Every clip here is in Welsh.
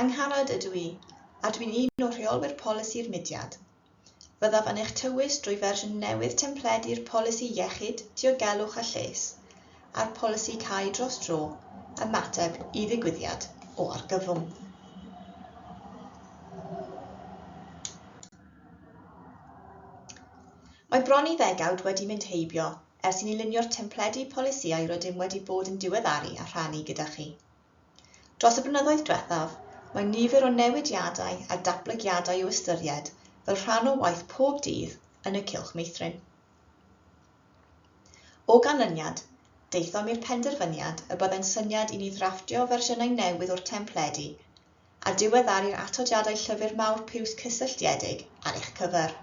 Angharad ydw i, a dwi'n un o rheolwyr polisi'r mudiad. Fyddaf yn eich tywys drwy fersiwn newydd templedi'r Polisi Iechyd, Diogelwch a Lles a'r Polisi Cau Dros Dro, Ymateb i Ddigwyddiad o Argyfwng. Mae bron i ddegawd wedi mynd heibio ers i ni lunio'r templedi polisïau rydym wedi bod yn diweddaru a rhannu gyda chi. Dros y blynyddoedd diwethaf, mae nifer o newidiadau a datblygiadau i'w ystyried fel rhan o waith pob dydd yn y Cylch Meithrin. O ganlyniad, daethom i'r penderfyniad y byddai'n syniad i ni ddrafftio fersiynau newydd o'r templedi a diweddaru'r atodiadau llyfr mawr piws cysylltiedig ar eich cyfer.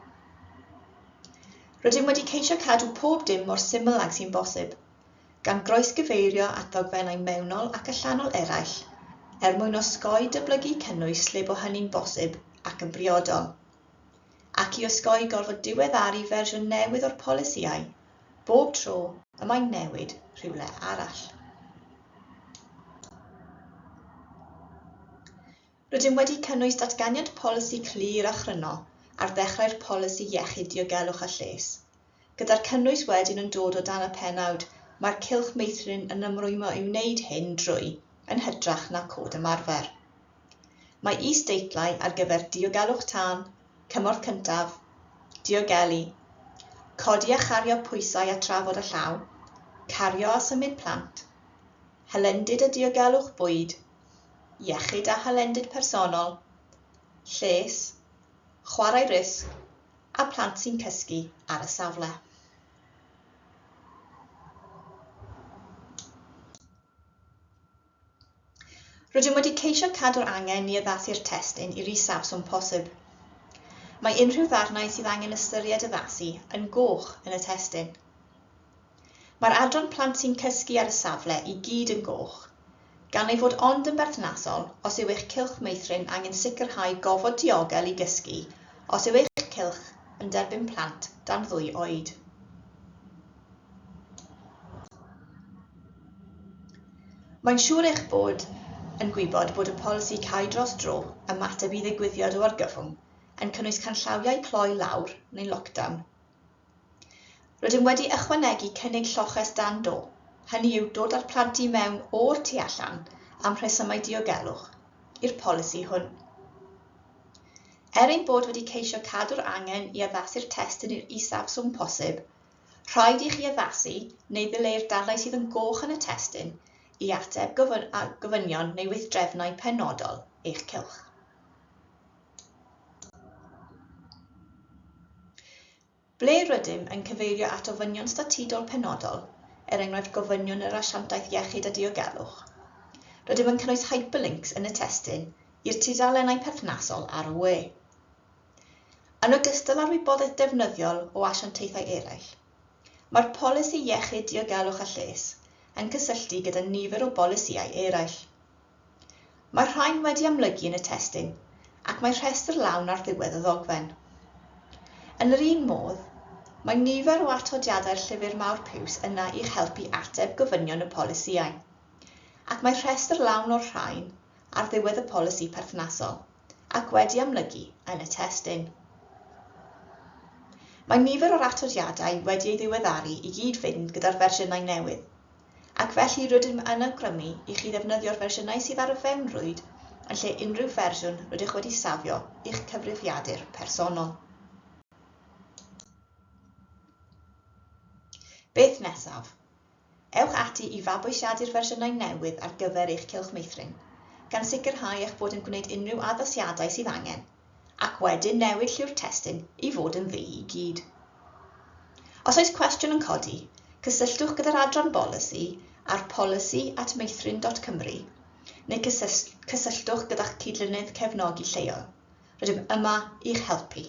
Rydym wedi ceisio cadw pob dim mor syml ag sy'n bosib, gan groesgyfeirio at ddogfennau mewnol ac allanol eraill er mwyn osgoi dyblygu cynnwys lle bo hynny'n bosib ac yn briodol, ac i osgoi gorfod diweddaru fersiwn newydd o'r polisïau bob tro y mae newid rhywle arall. Rydym wedi cynnwys datganiad polisi clir a chryno ar ddechrau'r polisi iechyd, diogelwch a lles, gyda'r cynnwys wedyn yn dod o dan y pennawd 'Mae'r Cylch Meithrin yn ymrwymo i wneud hyn drwy' yn hytrach na Cod Ymarfer. Mae is-deitlau ar gyfer Diogelwch Tân, Cymorth Cyntaf, Diogelu, Codi a chario pwysau a trafod â llaw, Cario a symud plant, Hylendid a diogelwch bwyd, Iechyd a hylendid personol, Lles, Chwarae risg, a phlant sy'n cysgu ar y safle. Rydym wedi ceisio cadw'r angen i addasu'r testun i'r isafswm posib. Mae unrhyw ddarnau sydd angen ystyried addasu yn goch yn y testun. Mae'r adran plant sy'n cysgu ar y safle i gyd yn goch, gan ei fod ond yn berthnasol os yw eich cylch meithrin angen sicrhau gofod diogel i gysgu os yw eich cylch yn derbyn plant dan ddwy oed. Mae'n siŵr eich bod yn gwybod bod y polisi cau dros dro, ymateb i ddigwyddiad o argyfwng, yn cynnwys canllawiau cloi lawr neu lockdown. Rydym wedi ychwanegu cynnig lloches dan do, hynny yw dod â'r plant i mewn o'r tu allan am rhesymau diogelwch, i'r polisi hwn. Er ein bod wedi ceisio cadw'r angen i addasu'r testun i'r isafswm posib, rhaid i chi addasu neu ddileu'r darnau sydd yn goch yn y testun i ateb gofynion neu weithdrefnau penodol eich cylch. Ble rydym yn cyfeirio at ofynion statudol penodol, er enghraifft gofynion yr Asiantaeth Iechyd a Diogelwch, rydym yn cynnwys hyperlinks yn y testun i'r tudalennau perthnasol ar y we. Yn ogystal â'r wybodaeth defnyddiol o asiantaethau eraill, mae'r polisi Iechyd, Diogelwch a Lles yn cysylltu gyda nifer o bolisïau eraill. Mae'r rhain wedi amlygu yn y testun ac mae rhestr lawn ar ddiwedd y ddogfen. Yn yr un modd, mae nifer o atodiadau'r Llyfr Mawr Piws yna i'ch helpu ateb gofynion y polisïau, ac mae rhestr lawn o'r rhain ar ddiwedd y polisi perthnasol ac wedi amlygu yn y testun. Mae nifer o'r atodiadau wedi ei ddiweddaru i gyd-fynd gyda'r fersiynau newydd. Ac felly rydym yn awgrymu i chi ddefnyddio'r fersiynau sydd ar y fewnrwyd yn lle unrhyw fersiwn rydych wedi safio i'ch cyfrifiadur personol. Beth nesaf? Ewch ati i fabwysiadu'r fersiynau newydd ar gyfer eich cylch meithrin, gan sicrhau eich bod yn gwneud unrhyw addasiadau sydd angen, ac wedyn newid lliw'r testun i fod yn ddu i gyd. Os oes cwestiwn yn codi, cysylltwch gyda'r adran bolisi ar polisi at meithrin dot cymru neu cysylltwch gyda'ch cydlynydd cefnogi lleol. Rydym yma i'ch helpu.